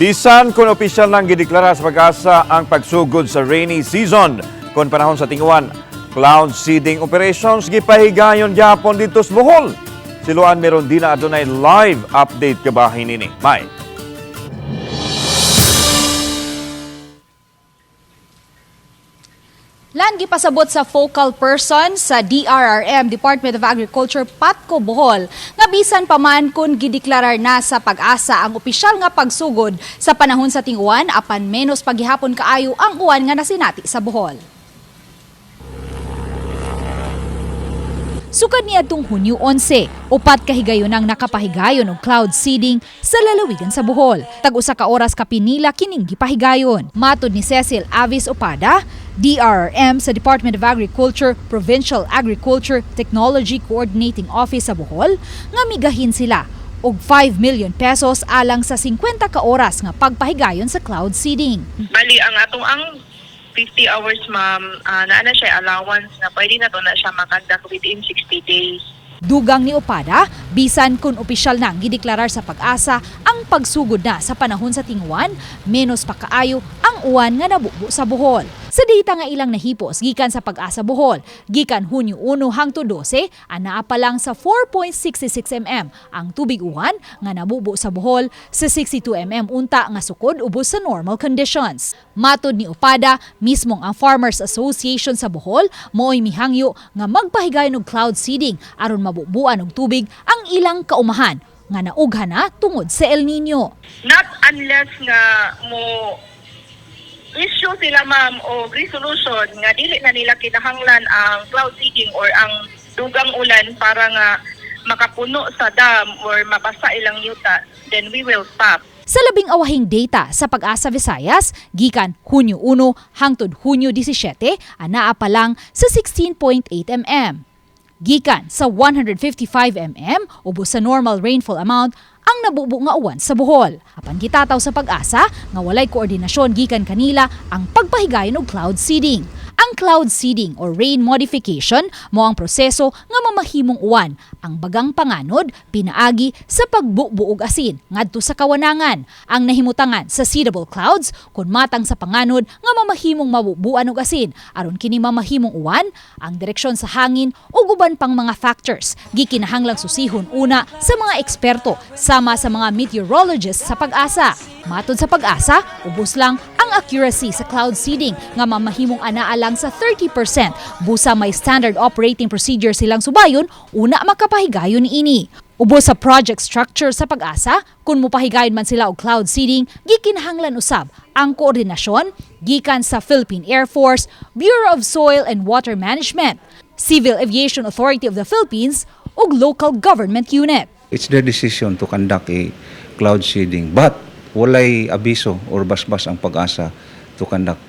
Bisan kung opisyal nang gideklara sa Pag-asa ang pagsugod sa rainy season, kung panahon sa tinguan, cloud seeding operations gipahigayon gyapon didto sa Bohol. Si Luan Merondina adunay live update kabahin nini. May. Lan gipasabot sa focal person sa DRRM, Department of Agriculture, Patco Bohol, nga bisan pa man kung gideklarar na sa Pag-asa ang opisyal nga pagsugod sa panahon sa tinguan, apan menos paghihapon kaayo ang uwan nga nasinati sa Bohol. Sukad niadtong Hunyo 11, 4 ka higayon ang nakapahigayon og cloud seeding sa lalawigan sa Bohol. Tag-usa ka oras kapinila kining gipahigayon. Matod ni Cecil Avis Opada, DRRM sa Department of Agriculture, Provincial Agriculture Technology Coordinating Office sa Bohol, nga migahin sila og 5 million pesos alang sa 50 ka oras nga pagpahigayon sa cloud seeding. Bali, ang atong ang 50 hours, ma'am, naa na siya allowance na pwede na to na siya makandak within 60 days. Dugang ni Opada, bisan kung opisyal nang gideklarar sa Pag-asa ang pagsugod na sa panahon sa tinguan, menos pa kaayo ang uwan nga nabubo sa Bohol. Sa data nga ilang nahipos gikan sa Pag-asa Bohol, gikan Hunyo 1 hangtod 12, anaa pa lang sa 4.66 mm ang tubig uwan nga nabubo sa Bohol sa 62 mm unta nga sukod ubos sa normal conditions. Matod ni Opada, mismong ang Farmers Association sa Bohol mooy mihangyo nga magpahigayon og cloud seeding aron mabubuan og tubig ang ilang kaumahan nga naughan na tungod sa El Nino. Not unless nga mo issue sila, ma'am, o resolution nga dili na nila kinahanglan ang cloud seeding or ang dugang ulan para nga makapuno sa dam or mabasa ilang yuta, then we will stop. Sa labing awahing data sa Pag-asa Visayas, gikan Hunyo 1 hangtod Hunyo 17, anaa pa lang sa 16.8 mm. Gikan sa 155 mm, ubos sa normal rainfall amount ang nabubo nga uwan sa Bohol. Apan gitataw sa Pag-asa nga walay koordinasyon gikan kanila ang pagpahigayon og cloud seeding. Ang cloud seeding or rain modification mo ang proseso nga mamahimong uwan ang bagang panganod pinaagi sa pagbubuog asin ngadto sa kawanangan. Ang nahimutangan sa seedable clouds kun matang sa panganod nga mamahimong mabubuan og asin aron kini mamahimong uwan, ang direksyon sa hangin ug uban pang mga factors gikinahanglang susihon una sa mga eksperto sama sa mga meteorologists sa Pag-asa. Matod sa Pag-asa, ubos lang ang accuracy sa cloud seeding nga mamahimong anaa lang sa 30%. Busa may standard operating procedure silang subayon una makapahigayon ini. Ubos sa project structure sa Pag-asa, kung mupahigayon man sila og cloud seeding, gikinahanglan usab ang koordinasyon gikan sa Philippine Air Force, Bureau of Soil and Water Management, Civil Aviation Authority of the Philippines ug local government unit. It's their decision to conduct a cloud seeding. But walay abiso or basbas ang Pag-asa to conduct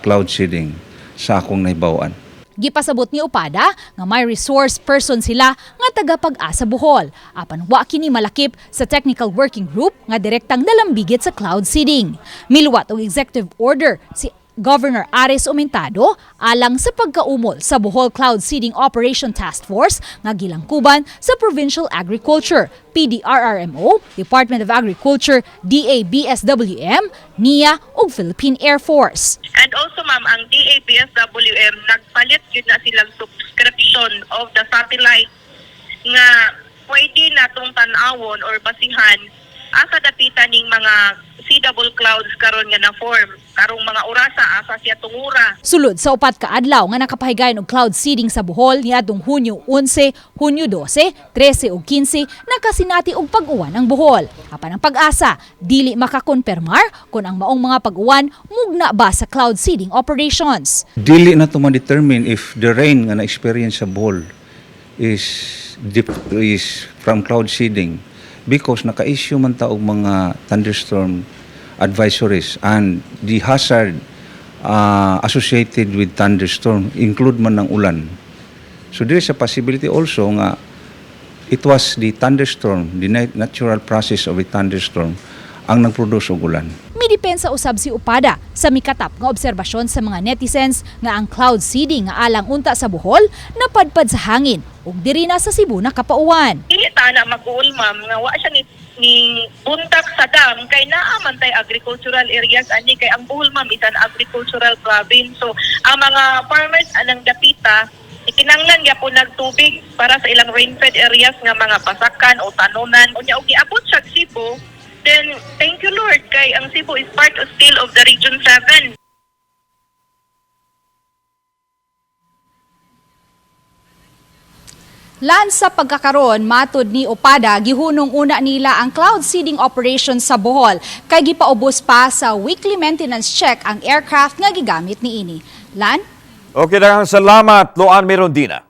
cloud seeding sa akong nahibaw-an. Gipasabot ni Opada nga may resource person sila nga taga Pag-asa Bohol. Apan wa kini malakip sa technical working group nga direktang nalambigit sa cloud seeding. Miluwat og executive order si Governor Aris Aumentado alang sa pagkaumol sa Bohol Cloud Seeding Operation Task Force nga gilangkuban sa Provincial Agriculture, PDRRMO, Department of Agriculture, DABSWM, NIA ug Philippine Air Force. And also, ma'am, ang DABSWM, nagpalit yun na silang subscription of the satellite nga pwede na tong tan-awon or basihan asa dapita ning mga seedable clouds karon nga na form karong mga orasa, asa siya tungura. Sulod sa 4 ka adlaw nga nakapahigayon og cloud seeding sa Bohol niadtong Hunyo 11, Hunyo 12, 13 ug 15, nakasinati og pag-uwan ang Bohol. Apan ang Pag-asa dili makakonpermar kung ang maong mga pag-uwan mugna ba sa cloud seeding operations. Dili na to ma-determine if the rain nga na-experience sa Bohol is from cloud seeding because naka-issue man ta og mga thunderstorm advisories and the hazard associated with thunderstorm include man ng ulan. So there is a possibility also nga it was the thunderstorm, the natural process of a thunderstorm ang nagproduce og ulan. Midepensa usab si Opada sa mikatap nga obserbasyon sa mga netizens nga ang cloud seeding nga alang unta sa Bohol napadpad sa hangin ug diri na sa Cebu nakapauwan. Dili ta na mag-uol, ma'am, nga wa siya ni buntak sa dam kay naa agricultural areas ani kay ang Bohol, ma'am, is an agricultural province. So ang mga farmers anang dapita ikinanglan gyapon nagtubig para sa ilang rainfed areas nga mga pasakan o tanunan. Unya og giabot siya sa Cebu, then thank you Lord kay ang Cebu is part of still of the Region 7. Lan, sa pagkakaroon, matod ni Opada, gihunong una nila ang cloud seeding operation sa Bohol kay gipaubos pa sa weekly maintenance check ang aircraft nga gigamit niini. Lan? Okay, daghang salamat, Loan Merondina.